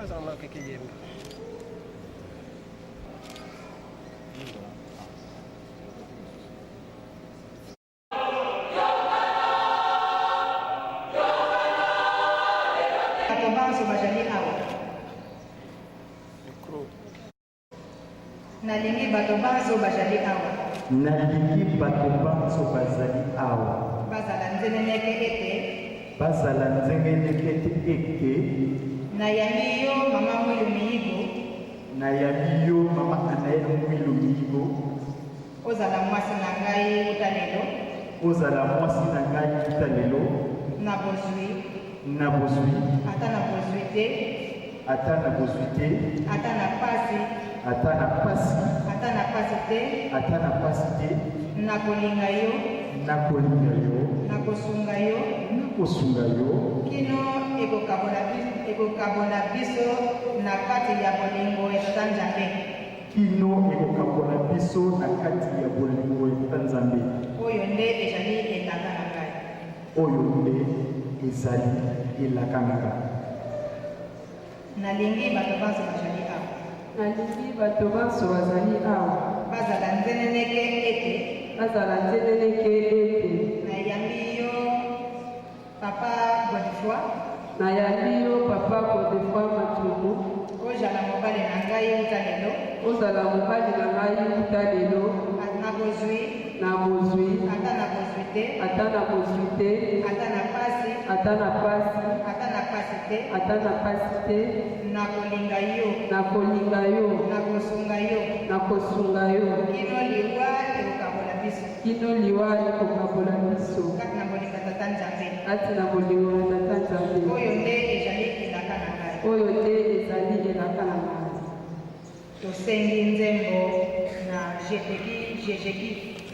Bato banso bazali awa. Nalingi bato banso bazali awa. Nalingi bato banso bazali awa. Bazala nzeneneke ete. Bazala nzeneneke te ete. Nayambi yo mama Mwilu Miyigo. Nayambi yo mama Anaël Mwilu Miyigo. Ozala mwasi na ngai uta lelo. Ozala mwasi na ngai uta lelo. Na bozwi. Na bozwi. Ata na bozwi te. Ata na bozwi te. Ata na pasi. Ata na pasi. Ata na pasi te. Ata na pasi te. Nakolinga yo. Nakolinga yo. Nakosunga yo. Nakosunga yo. Kino ekokabola ekokabola biso na kati ya bolingo ya Tata Nzambe. Kino ekokabola biso na kati ya bolingo ya Tata Nzambe. Oyo nde ezali elaka na ngai. Oyo nde ezali elaka na ngai. Nalingi bato banso bazali awa. Nalingi bato banso bazali awa. Bazala nzeneneke ete. Bazala nzeneneke ete. Nayambi yo Papa Godefroid. Nayambi yo Papa Godefroid Matumu. Ozala mobali na ngai uta lelo. Ozala mobali na ngai uta lelo. Na bozwi. Na bozwi. Ata na bozwi te. Ata na bozwi te. Ata na pasi. Ata na pasi. Ata na pasi te. Ata na pasi te. Nakolinga yo. Nakolinga yo. Nakosunga yo. Nakosunga yo. Kino liwa ekokabola biso. Kino liwa ekokabola biso. Kati na bolingo ya Tata Nzambe. Kati na bolingo ya Tata Nzambe. Oyo nde ezali elaka na ngai. Oyo nde ezali elaka na ngai. Tosengi nzembo na Je te kiffe, je je kiffe.